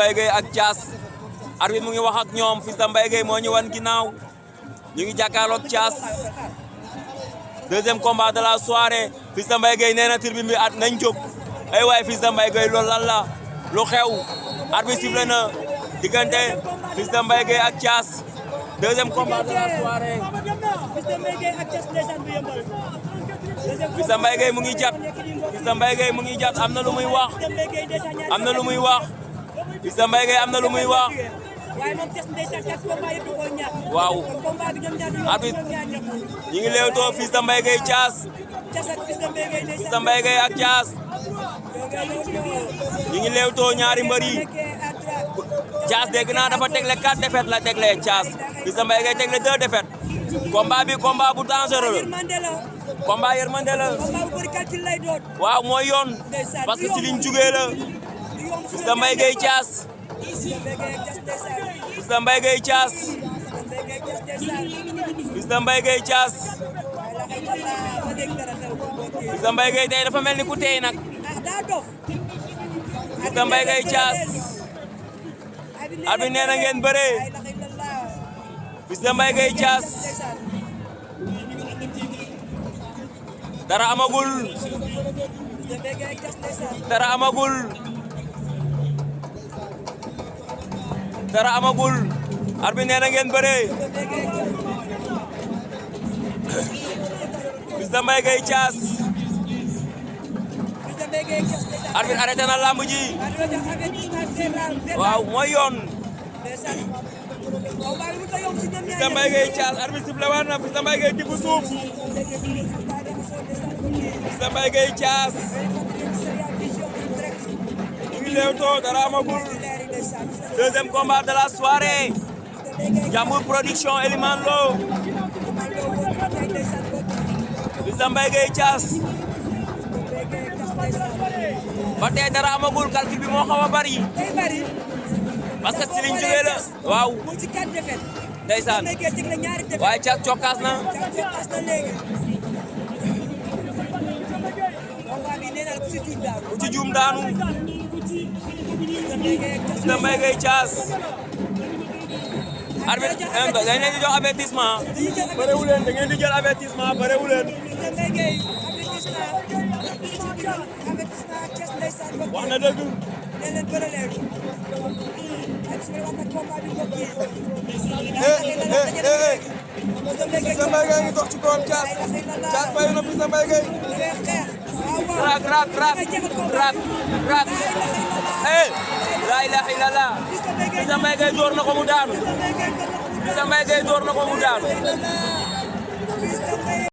Mbaye Gueye ak Thiaass arbitre mu ngi wax ak ñoom fils de Mbaye Gueye moo ñu wan ginnaaw ñu ngi jàkkaarloog Thiaass deuxième combat de la soirée fils de Mbaye Gueye nee na tribune bi at nañ jóg ay waay fils de Mbaye Gueye loolu lan la lu xew arbitre sifflé na diggante fils de Mbaye Gueye ak Thiaass deuxième combat de la soirée fils de Mbaye Gueye mu ngi jàpp fils de Mbaye Gueye mu ngi jàpp am na lu muy wax am na lu muy wax fils de Mbaye Gueye am na lu muy wax waaw arbitre ñi ngi leewtoo fils de Mbaye Gueye Thiaass fils de Mbaye Gueye ak Thiaass ñi ngi leewtoo ñaari mbër yi Thiaass dégg naa dafa tegle 4 défaites la tegle Thiaass fils de Mbaye Gueye tegle 2 défaites combat bi combat bu dangereux la combat yërmande la waaw mooy yoon parce que si liñ jugee la fils de Mbaye Gueye Thiaass fils de Mbaye Gueye Thiaass fils de Mbaye Gueye Thiaass fils de Mbaye Gueye tey dafa mel ni ku tey nag fils de Mbaye Gueye Thiaass arbitre nee na ngeen bëree fils de Mbaye Gueye Thiaass dara amagul dara amagul dara amagul arbitre nee na ngeen bëree fils de Mbaye Gueye Thiaass arbitre arrêté na lamb ji waaw mooy yoon fils de Mbaye Gueye Thiaass arbitre sifflé waat na fils de Mbaye Gueye tibb suuf fils de Mbaye Gueye Thiaass ñu ngi leewtoo dara amagul deuxième combat de la soirée Bamou production Eliman Lo fils de Mbaye Gueye Thiaass ba tey dara amagul calcul bi moo xaw a bari parce que si liñ jógee la waaw ndeysaan waaye Thiaass cokkaas na ku ci juum daanu fils de Mbaye Gueye Thiaass arbitre dañ leen di jox avertissement bërewu leen da ngeen di jël avertissement bërewu leen wax na dëgg fils de Mbaye Gueye ngi dox ci kawam Thiaass Thiaass fayu na fils de Mbaye Gueye rak la ilaha illallah fils de Mbaye Gueye door na ko mu daanu fils de Mbaye Gueye door na ko mu daanu